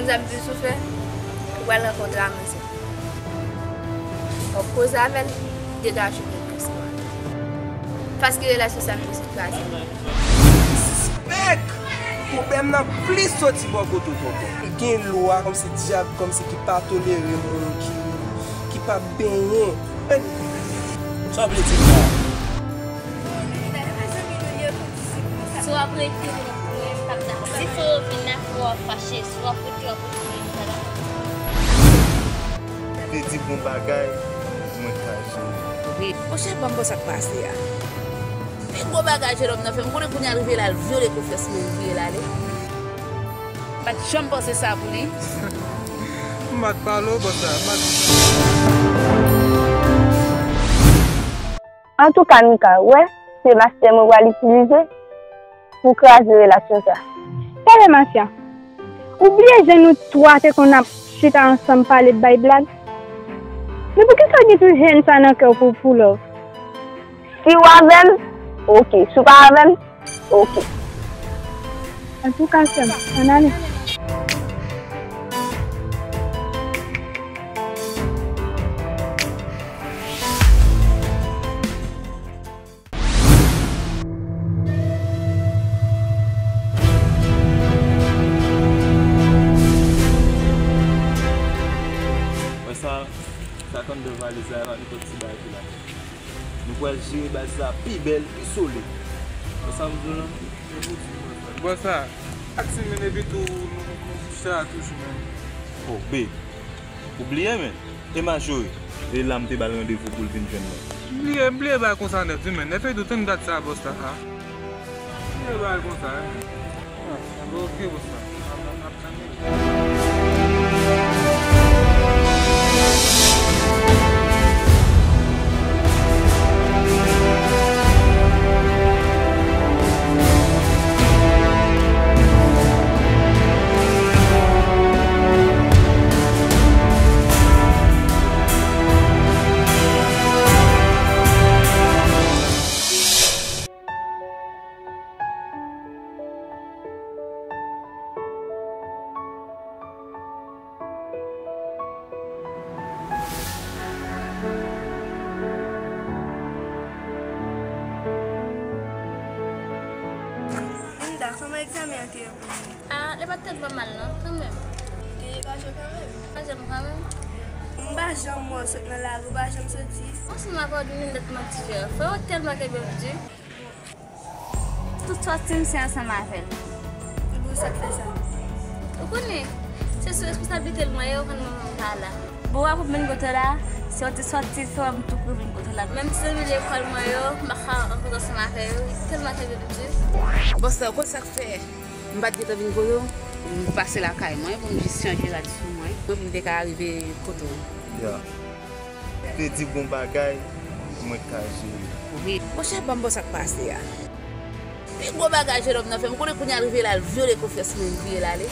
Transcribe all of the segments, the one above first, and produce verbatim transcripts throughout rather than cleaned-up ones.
Sa m bezwen fè, ou pral rankontre a manzè. W ap koze avè l, degaje w nan espwa. Paske relasyon sa m bezwen kraze. Sispèk! Pwoblèm nan plis soti bò kote w, tonton. Gen lwa kòmsi dyab, kòmsi ki pa tolere moun ki, ki pa benyen. Sa w vle di m la? Si w ap rete, si fò yo vin la, fò w ap fache. Si w ap rete, w ap rete. Te di bon bagay, mwen ka jere. Wi. Monchè, ban m wè sa k pase a. Pi gwo bagay jenòm nan fè m, konnen kounye a l rive la, l vyole konfyans mwen, l voye l ale. M pa t janm panse sa pou li. M pa t pale w, bòs la, m pa t. Antouka, Mika, w wè, se mastè mwen pral itilize pou kraze relasyon sa. Talè, Masya, ou bliye jan nou twa te konn ap chita ansanm pale, bay blag? Men poukisa w gen tout hèn sa nan kè w pou, pou love? Si w avè m, oke. Si w pa avè m, oke. Antouka, sè m, ann ale. Wè sa, sa k anndan valiz la, e pa nenpòt ti bagay ki la. Nou pral jere baz la pi bèl, pi solid. Wè sa m di w lan? Bòs la, ak Simen epi tou, nou, nou, nou chita toujou menm. Oh, babe. Ou bliye, men. E Majori? E la m te ba l randevou pou l vin jwenn mwen. M bliye, m bliye bagay konsa nèt, wi, men. Nèt, wi, tou tann dat sa, bòs la, a. M bliye bagay konsa, wi, men. Ah, enben, oke, bòs la. N ap, n ap tann li. Linda, kòman egzamen an te ye pou ou? Ah, li pa t tèlman mal non, kanmenm. Li te degaje w kanmenm? Pa janm kanmenm. M pa janm wè w sot nan lari, ou pa janm soti. Ansanm avè w, Linda, t manti fè. Frè w tèlman kenbe m di. Tout sòti m se ansanm avè l. Epi sa k fè sa? Ou konnen, se sou responsablite l mwen ye, ou konn mwen menm pa la. Bon, w ap vin kote w la, se yon ti sòti, se wè m tou pou vin kote w la. Menm zanmi lekòl mwen yo, m pa ka rankontre ansanm avè yo, tèlman kenbe m di. Bòs la, ou konn sa k fè m pa t gentan vin kote w? M pase lakay mwen pou m jis chanje rad sou mwen, pou m te ka rive kote w. Ya. Te di bon bagay, mwen ka jere. Wi. Monchè, ban m wè sa k pase a. Pi gwo bagay jenòm nan fè m, konnen kounye a l rive la, l vyole konfyans mwen, l voye l ale.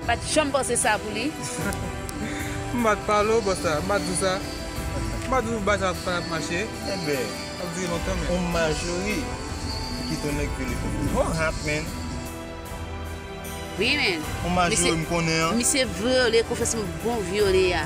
M pa t janm panse sa pou li. M pa t pale w, bòs la, m pa t di w sa. M pa t di w bagay sa pa t ap mache. Enben, ap dire lontan, men. Yon Majori ki ton nèg vyole konfyans. What happened? Wi, men. Yon Majori m konnen an. Misye vyole konfyans mwen, bon vyole a.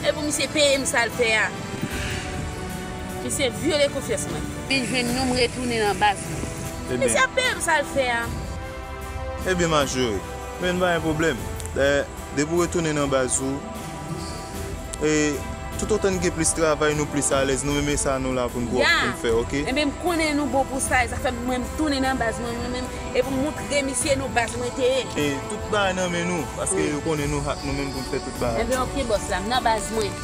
E pou misye peye m sa l fè a. Misye vyole konfyans mwen. Vin jwenn nou, m retounen nan baz mwen. Ebyen. Misye ap peye m sa l fè a. Ebyen, Majori, men pa gen pwoblèm. Dayè, depi w retounen nan baz ou, e, toutotan n gen plis travay, nou plis alèz, nou menm e sa nou la pou n pou, pou n fè, oke? Ebyen, m konnen nou bon pou sa, e sa fè mwen m tounen nan baz mwen, mwen menm, e pou m montre misye nou baz mwen te ye. E tout bagay nan men nou, paske yo konnen nou hak nou menm pou n fè tout bagay. Ebyen, oke, bòs la, m nan baz mwen.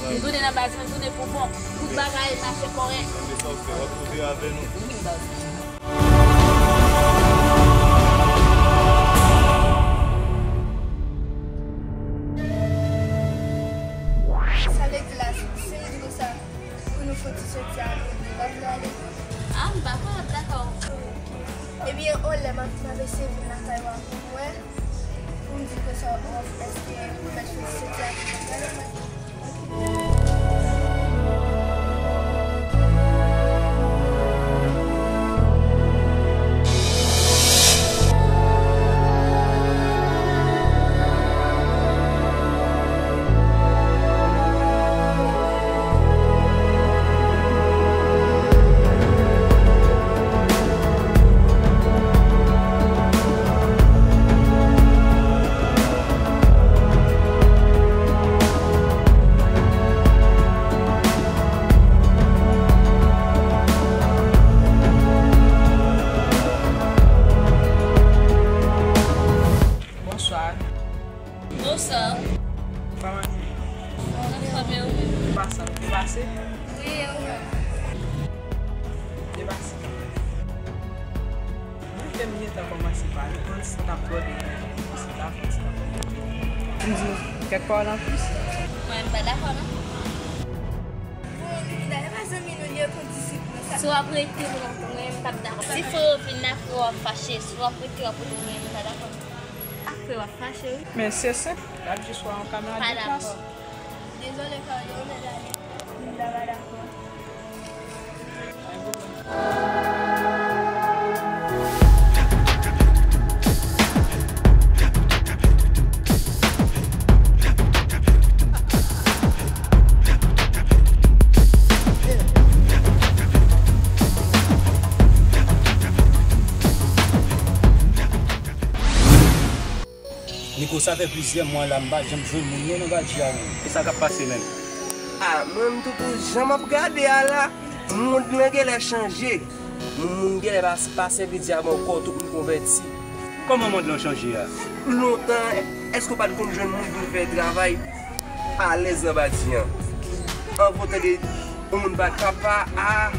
M tounen nan baz mwen, m tounen pou bon. Tout bagay mache kòrèk. Ebyen, sa w fè, w ap twouve avè nou. Wi, bòs. Sa vle di la, si, si nou di konsa, pou nou fouti soti a, nou di, pa vle ale? Ah, m pa kwè w ap dakò. Ebyen, on lè m ap, m ap eseye vin lakay ou a pou m wè, pou m di konsa, w ap, èske ou mèt fouti soti a, pou m ale, mwen. Sa. Ou pa mache? Ou anfòm, e ou menm? Ou pa sanm depase? Wi, e ou menm? Depase. Mwen fè m gentan kòmanse pale, konn si n ap gòde, konn si n ap, konn si n ap. M di w kèk pawòl anplis? Mwen, m pa dakò, non. Bon, Lupita, e pa zanmi nou li ye, konn disip nou sa. Si w ap rete, mwen, mwen, m p ap dakò. Si frè w vin la, frè w ap fache. Si w ap rete, w ap rete, mwen, m pa dakò. Apre w ap fache, wi. Men se senp, l ap jis wè yon kamarad de klas. Pa dakò. Dezole, Carlo, men gade. M pa dakò. Niko, sa fè plizyè mwa la, m pa janm jwenn moun non nan badji a non. E sa k ap pase menm? A, mwen menm toutou, jan m ap gade a la, mond lan genlè chanje. Moun, moun genlè pa, pa sèvi dyab ankò, tout moun konvèti. Kòman mond lan chanje a? Lontan, èske w pa t konn jwenn moun vin fè travay alèz nan badji an? Anvan w tande yon moun bat papa, a,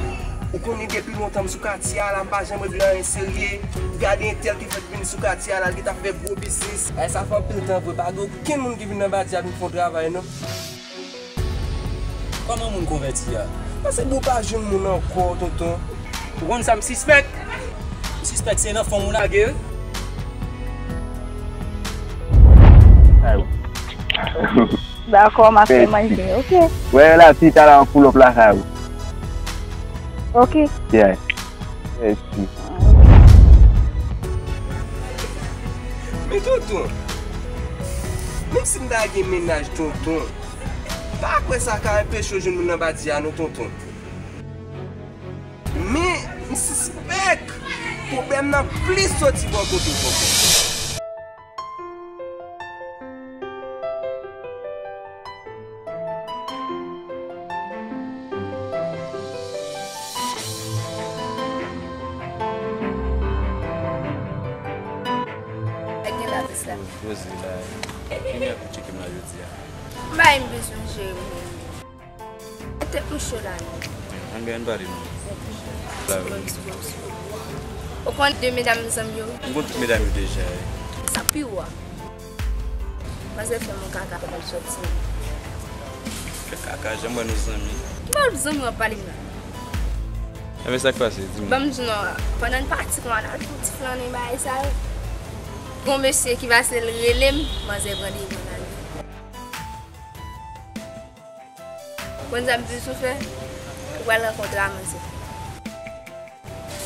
ou konnen depi lontan m sou katye a la, m pa janm regle anyen serye. Gade entèl ki fèk vin sou katye a la, li gentan fè gwo biznis. E sa fè anpil tan vre, pa gen okenn moun ki vin nan badji a vin fè yon travay non. Kòman moun konvèti a? Paske bon pa jwenn moun ankò, tonton. Ou konn sa m sispèk? M sispèk se nan fanm ou lage, wi. Dakò, m ap fè manje, oke. Wè, la, fi ta la an pull up lakay ou. Oke. Yeah. Mèsi. Men tonton, menm si m ta gen mennaj tonton, pa kwè sa ka anpeche w jwenn moun nan badji a non tonton. Men, m sispèk pwoblèm nan plis soti bò kote w tonton. Nèg gen lavis la. Poze la. Kiyès pou tcheke m la jodi a? M pa gen bezwen jere moun. Tèt mouche la non. Ann gen ann pale non. La wi. Ou konn de medam zanmi yo? M konn tout medam yo deja wi. Sa pi wo a. Manzè fè m yon kaka pandan l sòti. Fè kaka, janm wè nou zanmi. Ki pawòl zanmi w ap pale m la? Enben sa k pase, di m. Ban m di w non, pandan n pati kòman n al fè yon ti flannen bagay sa yo. Gon mesye ki pase l rele m, manzè pran devan l ale. Konn sa m bezwen fè? Ou pral rankontre a manzè.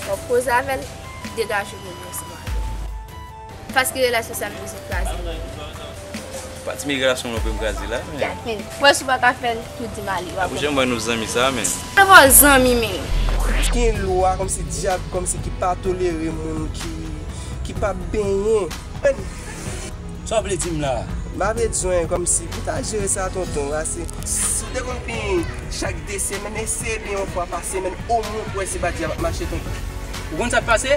W ap koze avè l, degaje w vini ansanm avè l. Paske relasyon sa m bezwen kraze. Pa di m relasyon w pou m kraze la, men. Gad, men. Wè si w pa ka fè l, tou di m ale, w ap. Ou janm wè nou zanmi sa, men. Nan pa zanmi, men. Gen lwa kòmsi dyab, kòmsi ki pa tolere moun ki, ki pa benyen. Sa w vle di m la? M pa vle di w anyen, kòmsi pou ta jere sa tonton, paske si w te konn byen chak de semèn, eseye byen yon fwa pa semèn, omwen pou wè si badji a p ap mache tonton. Ou konn sa k pase?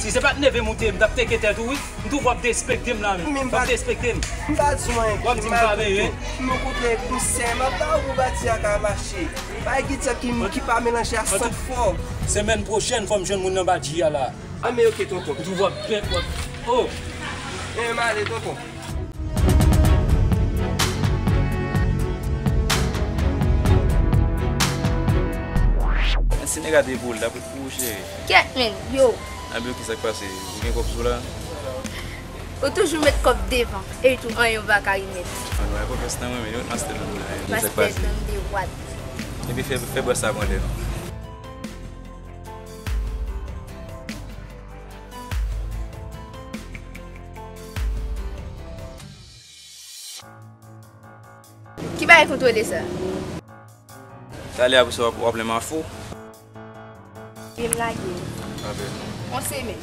Si se pa t neve m ou te ye, m t ap teke tèt ou wi. M twouve w ap derespekte m la menm. W ap derespekte m. M pa di w anyen. W ap di m pa benyen. M okontrè konsèy m ap ba w pou badji a ka mache. Bay ki dyab ki, ki pa melanje a sant fò. Semèn pwochèn fò m jwenn moun nan badji a la. Anben oke tonton. Ou twouve w ap bèt w ap. Oh! Enben m ale tonton. Men si nèg la te voye l, l t ap ret pou ou cheri. Kèt men, yo. Anben oke sa k pase? Ou gen kòb sou w la? Ou toujou met kòb devan, epi tou anyen ou pa ka remèt. Ann wè konfyans nan mwen, men yo met mastè nan mwen la. Mastè nan de wat. Epi fè, fè bwè sa pran lè non. Ki bagay kontwole sa? Talè apre sa w ap, w ap lè m a fou. Gen m lage. Amen. Yon semèn.